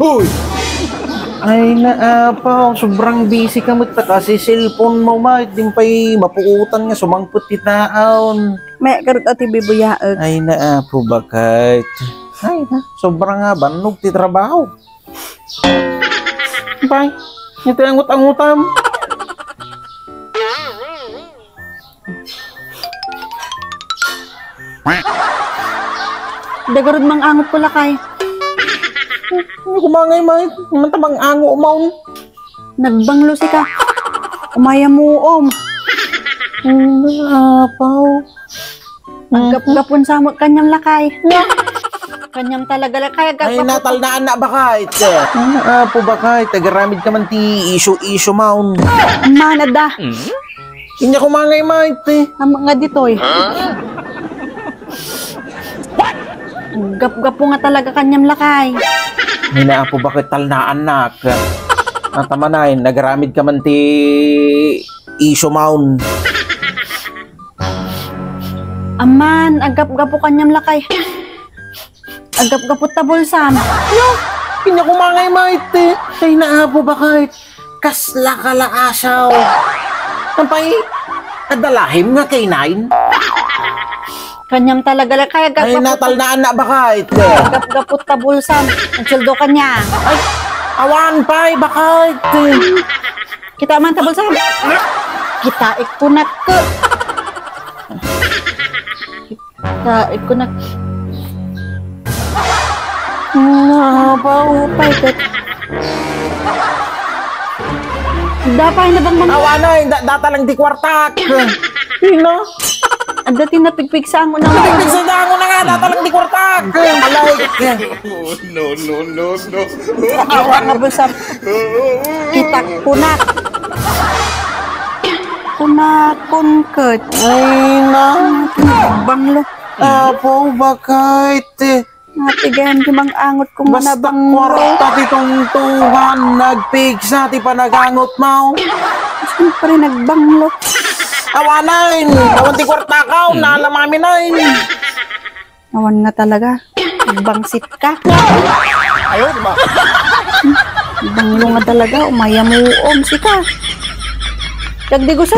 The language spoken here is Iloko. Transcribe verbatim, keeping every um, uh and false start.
Uy! Ay, naapaw, sobrang busy ka met ta kasi cellphone mo, Mike. Di pay mapuotan nga sumangpet ti taon. May garut a ti bibuyaek. Ay, naapo, bakit? Ay, na, sobra nga bannog ti trabaho. Bay, iti angot-angotam. Dagarud mang-angot ko, lakay. Kumangay, Mike. Manta mang-ango, maun. Nagbanglo sika. Umayam muom. Ay, naapaw. Gap-gapon sa mo kanyam, lakay. Kanyam talaga, lakay. Ay, gap-gapon. Natalnaan na, bakit? Ay, naapo, bakit? Tagaramid ka man ti isu-isu, maun. Manada. Inya kumangay, Mike, eh. Tama nga ditoy. Gap-gapo nga talaga kanyam, lakay. Ay, naapo, bakit talnaan nak? Ang tamanay, nagaramid ka man ti isu, maun. Aman, aggapgapo kanyam, lakay. Aggapgapo ta bulsam. Yo, inya kumangay, Mike, eh. Ay, naapo, bakit? Kasla ka la asaw. Ampay, adda lahim nga K nine? Kanyam talaga, lakay. Ay, aggapgapo ta, natalnaan na, bakit? Aggapgapo ta bulsam. Agsuldo kaniak. Ay, awan pay, bakit? Kita man ta bulsam. Kita ikko nak. Kita ikko nak. Napaupay ket. Dapay na bang mang- Awanay, da-, data lang ti kwartak. Sino? Adda ti napigpigsa nga. Napigpigsa nga nga, data lang ti kwartak. Alay. No, no, no, no. Awa nga busap. Kita kunak. Kunakon ket. Ay, na. Banglo. Apo, bakit? Natigan ti mang-angot kong nabanglo. Basta kwarta ti tungtungan, nagpigsa ti panagangot mo. Siyempre, nagbanglo. Awanan! Awan ti kwarta ka, nalamamin ay. Awan nga talaga. Bangsit ka. Ayaw, di ba? Banglo nga talaga, umayamuom sika. Kag di gusto.